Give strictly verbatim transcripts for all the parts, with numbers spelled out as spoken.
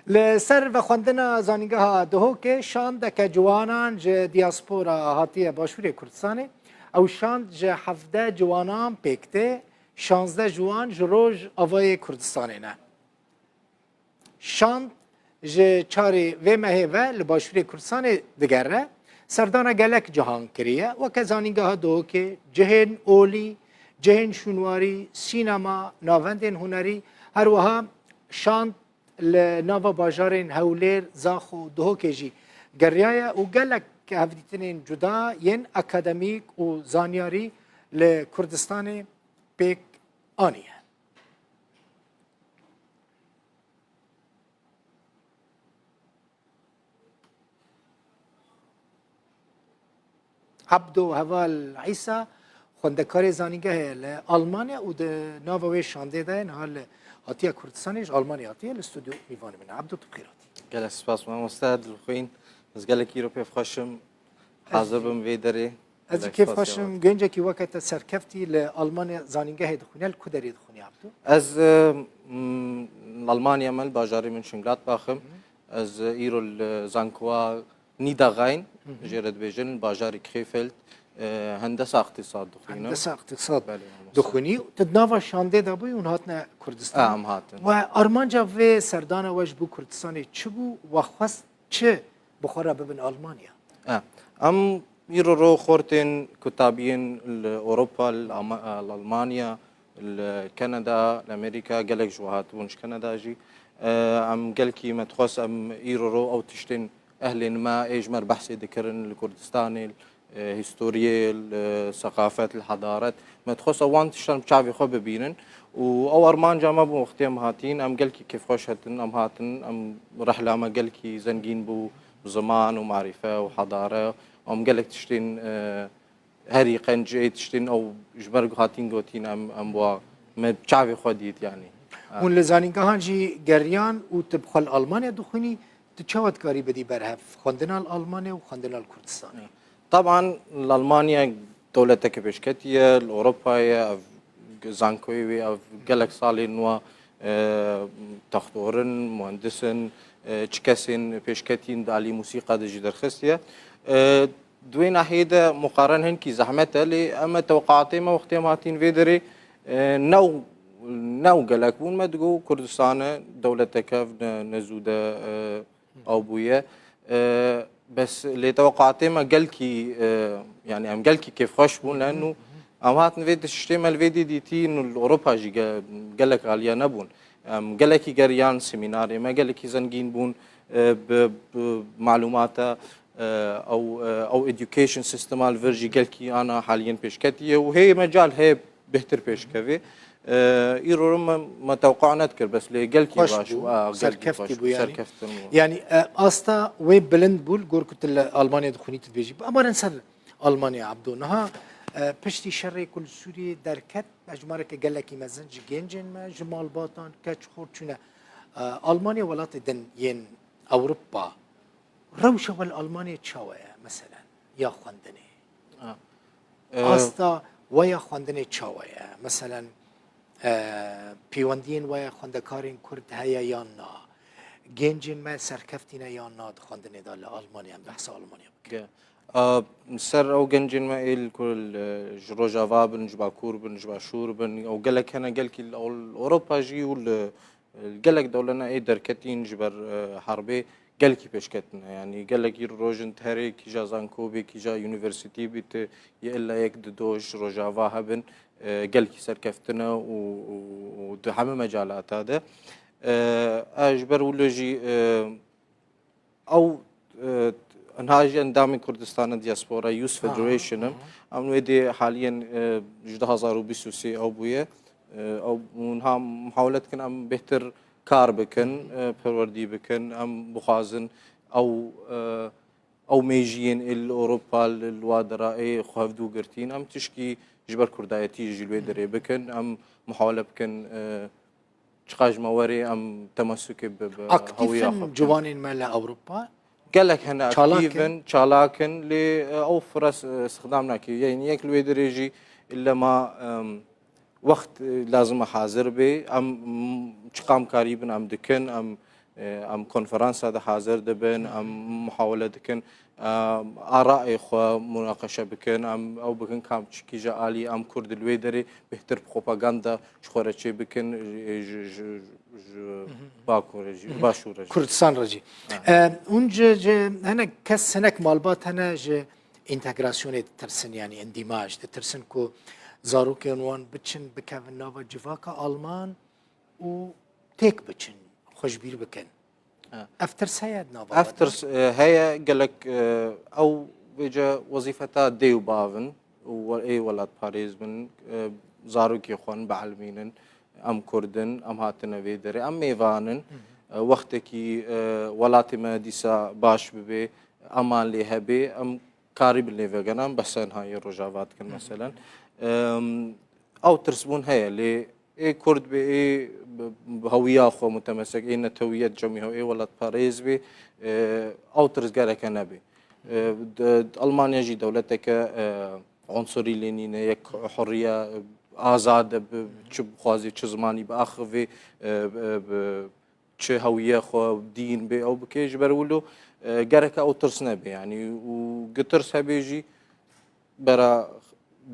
Li ser vexwendina Zanîngeha Duhokê şandeke ciwanan ji diaspora hatiye Başûrê Kurdistanê. Ew şand ji hevdeh ciwanan pêk tê, şazdeh ji wan ji Rojavayê Kurdistanê ne. Şand ji çarê vê mehê ve li Başûrê Kurdistanê digere. Serdana gelek cihan kiriye. Weke Zanîngeha Duhokê, cihên olî, cihên şûnwarî, sînema, navendên hunerî, her wiha şand li nava bajarên Hewlêr, Zaxo û Duhokê jî geriyaye û gelek hevdîtinên cuda yên akademîk û zanyarî li Kurdistanê pêk aniye. Ebdo Heval Îsa, xwendekarê zanîngehê ye li Almanya û di nava wê şandê de ye. Niha li hatiye Kurdistanê, ji Almanya hatiye, li stûdyo mîvanê min e. Ebdo, tu bi xêr hatî. Gelek spas mamoste, dilxwîn. Ez gelek îro pêvxweş im. Hazir bim vê derê. Ez jî kêfxweş im. Gencekî weke te serkeftî li Almanya zanîngehê dixwîne, li ku derê dixwîne Ebdo? Ez, e, m, li Almanya me, li bajarê Mönchengladbach im. Ez, e, îro li zankoa Niederrhein, jê re dibêjin, bajarê Krefeld, e, hendesa îqtîsad dixwînim. Hendesa îqtîsad dixwînî. Belê, mamoste. Tu di nava şandê de bûyî hûn hatine Kurdistan? A, em hatin. We armanca vê serdana we ji bo Kurdistanê çi bû? We xwest çi bi xwe re bibin Almanya? E, em îro ro xortên kutabiyên li Ewropa, li Ama-, li Almanya, li Kanada, li Amerîka, gelek ji we hatibûn ji Kanada jî. E, em gelkî me dixwest em îro ro ew tiştên ehlên me ê ji me re behsê dikirin li Kurdistanê, e, hîstoriyê, li seqafet, li hedaret. Me dixwest ew wan tiştan bi çavê xwe bibînin û ew armanca me bû wextê em hatîn. Em gelkî kêfxweş hetin, em hatin, em rehla me gelkî zengîn bû bi ziman û marîfe û hedare. Em gelek tiştên, e, herî qenc ê tiştên ew ji ber ku hatîn gotîn em, em wa me bi çavê xwe dît yanî. Hûn li zanîngehan jî geriyan û tu bi xwe li Almanya dixwînî, tu çawa dikarî bidî berhev xwendina li Almanya û xwendina li Kurdistanê? Taban li Almanya dewleteke pêşketî ye, li Ewropayê ye, ev zankoyê wê ev gelek salên wa, e, textor in, muhendis in, e, çi kesên pêşketî in di alî musîqa de jî derxistiye. E, Di wê nahiyê de muqaren hinkî zehmet e, lê em e tewqeatê me wextê em hatîn vê derê, e, new, new gelek bûn. Me digot Kurdistan e, dewleteke ne, ne zû de, e, ew bûye. E, bes lê tewqeatê me gelkî, e, yanî em gelkî kêfxweş bûn, lenû em hatin vê tiştê me li vê dî dîtî, nû li Ewropa jî ge-, gelek aliye nebûn. Em gelekî geriyan, semînarê me gelekî zengîn bûn, e, bi, bi malûmata, e, ew, e, ew education sistema li vir jî gelkî ana haliyên pêşketî ye û hê mecal heye bêhtir pêşkevê. E, îro me, me tewqea nedikir, bes lê gelkî baş bû. A, gelkî serkeftî bû yanî. Serkeftin bû. Yanî, e, asta wê bilind bû, li gor ku tu li Almanyayê dixwînî, tu dibêjî. Ama rin ser Almanya, Abdo. Niha, e, piştî şerê ku li Sûriyê derket, hejmareke gelekî mezin ji gencên me, ji malbatan, keç, xort çûne, e, Almanya, welatê din yên Ewropa. Rewşa we li Almanyayê çawa ye, meselen, ya xwendinê? Ha. E, asta we ya xwendinê çawa ye? Meselen, e, pêwendiyên we ya xwendekarên Kurd heye yan na? Gencên me serkeftî ne yan na di xwendinê de li Almanya? Em behsa Almanya bikin. Ge-, a, ser ew gencên me ê li ku li, ji Rojava bin, ji Bakur bin, ji Başûr bin, ew gelek hene, gelkî li Ewropa jî û li, li gelek dewlena ê derketîn ji ber, e, herbê gelkî pêşketine. Yanî gelekî rojin terê kîja zanko bê, kîja unîversîtî bî, tu yê illa yek di do ji Rojava hebin, e, gelkî serkeftine û, û, û di hemî mecalata de. E, e, ji ber wilo jî, e, Ew, e, niha jî endamê Kurdistana Diaspora Youth Federation im. Em wê dê haliyen, e, ji du hazar û bîst û sê ew bûye. E, ew, û niha muhawele dikin em bêhtir kar bikin, e, perwerdî bikin, em bixwazin ew, e, ew mêjiyên ê li Ewropa, li, li wa dera ê xwe hevdû girtîn. Em tişkî ji ber kurdayetî jî li wê derê bikin. Em muhawele bikin, e, Çiqas ji me werê em temesukê bi, bi hewiya xwe bikin. Aktif in ciwanên me li Ewropa? Gelek hene aktif in, çalak in, lê, e, ew firas, e, istixdam nake. Yanî yek li wê derê jî ille ma, em, wext, e, lazim e hazir bê. Em, m, çiqam karî bin em dikin, em, E, em konferansa de hazir dibin, em muhawele dikin, e, arayê xwe munaqeşe bikin, em ew bikin kam çikî ji alî em Kurd li wê derê bêhtir propaganda ji xwe re çê bikin, e, ji, ji, ji Bakurê jî, Başûrê jî. Kurdistan re jî. E, hûn ji, ji hinek kes, hinek malbat hene ji întegrasyonê ditirsin, yanî îndîmaj ditirsin ku zarokên wan biçin, bikevin nava civaka Alman û têk biçin, xwe ji bîr bikin. Ha. Ev tirs heye di nava Ev tirs, e, heye, gelek, e, ew vêce wezîfeta dê û bav in û we-, ê welatparêz bin, e, zarokê xwe bielmînin, em Kurd in, em hatine vê derê, em mêvan in. E, wextekî, e, welatê me dîsa baş bibe, eman lê hebe, em karî bi lê vegeran behsa niha yê Rojava dikin, meselen. Em, ew tirsbûn heye, lê ê Kurd be, ê bi, bi hewiya xwe mutemesek, ê netewiyet cemî hew, ê welatparêz be, e, ew tirs gereke nebe. E, d-, d-, Almanya jî dewleteke, e, unsurî lê nîne, yek hurriya, e, azad e, bi çi bixwazê, çi zimanî biaxivê, e, bi, bi, çi hewiye xwe, dîn bê ew bike, ji ber wilo, e, gereke ew tirs nebe, yanî û gi tirs hebe jî bera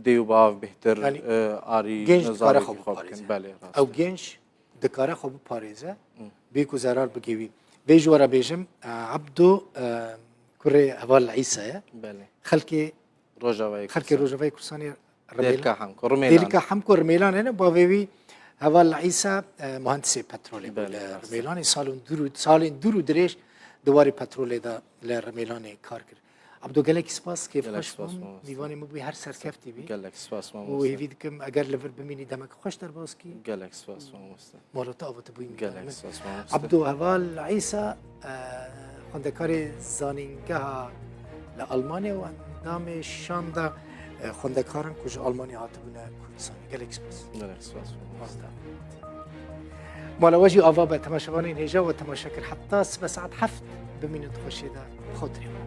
dê û bav bêhtir, Yanî e, arî genç dikare xwe zarokê xwe biparêze. bikin. Belê, rast Ew e. genç dikare xwe biparêze, bê ku zerar bigê wî. Vê ji we re bêjim, e, Ebdo, e, kurê Heval Îsa ye. Belê. Xelkê Rojavayê Xelkê Kurdistan. Rojavayê Kurdistanê Rimêlan. Dêrika Hemko, Rimêlan. Dêrika Hemko Rimêlan hene, bavê wî Heval Îsa, e, muhendisê petrolê bû Belê, li rast e. Rimêlanê. Salên dûr û, salên dûr û dirêj di warê petrolê de li Rimêlanê kar kir. Abdo, gelek spas, kêf Gelek xweş spas, bûn. mamoste. Mîvanê min bûyî, her serkeftî bî. Gelek spas, Û mamoste. hêvî dikim eger li vir bimînî demek xweştir baz kî. Gelek spas, mamoste. Mala te ava te bûyî Gelek mîvanê min. spas, mamoste. Abdo, Heval Îsa, e, xwendekarê zanîngeha li Almanya û endamê şanda, e, xwendekaran ku ji Almanya hatibûne Kurdistanê. Gelek spas. Gelek spas, mamoste. Mala we jî ava be, temaşevanên hêja we temaşe kir. Heta sibe saet heft bimînin di xweşiyê de. Xatirê we.